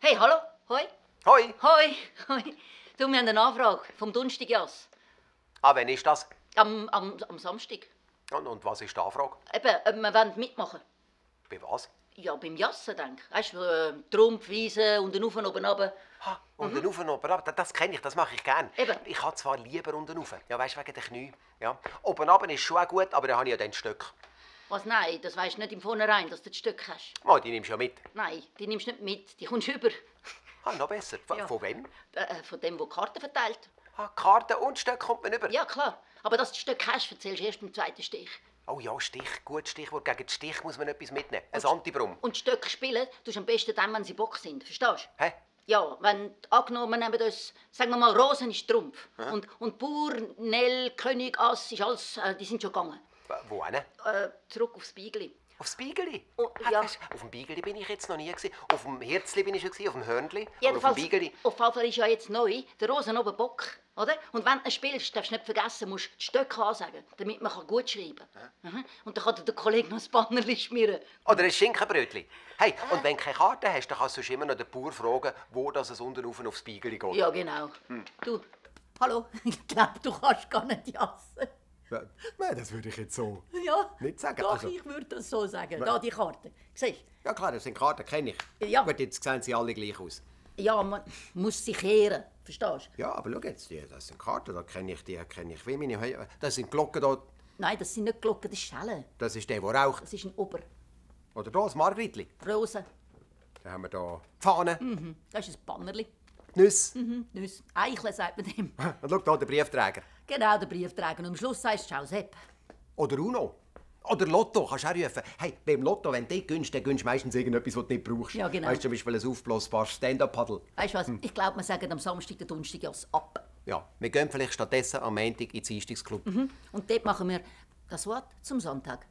Hey, hallo? Hoi? Hoi. Hoi, hoi. Du, wir haben eine Anfrage vom Donnerstag. Ah, wann ist das? Am Samstag. Und was ist die Anfrage? Eben, ob wir mitmachen Bei was? Ja, beim Jassen, denke ich. Weißt du, Trumpf, Wiese, unten rauf und oben runter. Ah, unten rauf und oben runter. Das kenne ich, das mache ich gerne. Eben. Ich habe zwar lieber unten rauf. Ja, weißt du, wegen den Knie. Ja. Oben runter ist schon auch gut, aber dann habe ich ja den Stück. Was, nein, das weisst du nicht im Vornherein, dass du das Stück hast. Oh, die nimmst du ja mit. Nein, die nimmst du nicht mit, die kommst du über. Ah, noch besser. Ja. Von wem? Von dem, der die Karten verteilt. Ah, Karten und Stück kommt man über. Ja, klar. Aber dass du das Stück hast, erzählst du erst beim zweiten Stich. Oh ja, Stich. Gutes Stichwort. Gegen den Stich muss man etwas mitnehmen. Ein Antibrum. Und die Stöcke spielen tust du am besten dann, wenn sie Bock sind. Verstehst du? Hä? Ja, wenn angenommen wir nehmen uns, sagen wir mal, Rosen ist Trumpf. Und Bauer, Nell, König, Ass, ist alles, die sind schon gegangen. Wo hin? Zurück aufs Beigeli. Aufs Beigeli? Oh, ja. Weisst, auf dem Beigeli bin ich jetzt noch nie gewesen. Auf dem Herzli bin ich schon gewesen, auf dem Hörnli. Aber auf Jedenfalls, dem Beigeli. auf jeden Fall ist ja jetzt neu der Rosen oben Bock, oder? Und wenn du spielst, darfst du nicht vergessen, musst die Stöcke ansagen, damit man gut schreiben kann. Mhm. Und dann kann dir der Kollege noch ein Bannerli schmieren. Oder ein Schinkenbrötli. Hey, und wenn du keine Karte hast, dann kannst du immer noch den Bauer fragen, wo das es unten rauf aufs Beigeli geht. Ja, genau. Du, hallo, ich glaube, du kannst gar nicht jassen. Nein, das würde ich jetzt so Ja, nicht sagen. doch, Also, ich würde das so sagen. Da, die Karte. Siehst ja klar, das sind Karten, kenne ich. Ja. Gut, jetzt sehen sie alle gleich aus. du? Ja, man muss sich kehren. Verstehst du? Ja, aber schau jetzt, das sind Karten, die kenne ich wie meine Heu. Das sind Glocken da, Nein, das sind nicht Glocken, das ist Schellen. das ist der raucht. Das ist ein Ober. Oder da, das Margritli. Rosen. Dann haben wir da Fahnen, Das ist ein Bannerli. Nüsse. Nüsse. Eichle sagt man dem. Und schau da, der Briefträger. Genau, der Briefträger. Und am Schluss sagst du «Ciao, Sepp». Oder Uno. Oder Lotto, kannst du auch rufen. Hey, beim Lotto, wenn du dort dann gönnst du meistens irgendetwas, was du nicht brauchst. Ja, genau. Weißt du, zum Beispiel ein aufblasbares Stand-Up-Paddle. Weißt du was? Ich glaube, wir sagen am Samstag den Donnerstag ab. Ja, wir gehen vielleicht stattdessen am Montag ins Einstiegsclub. Und dort machen wir das Wort zum Sonntag.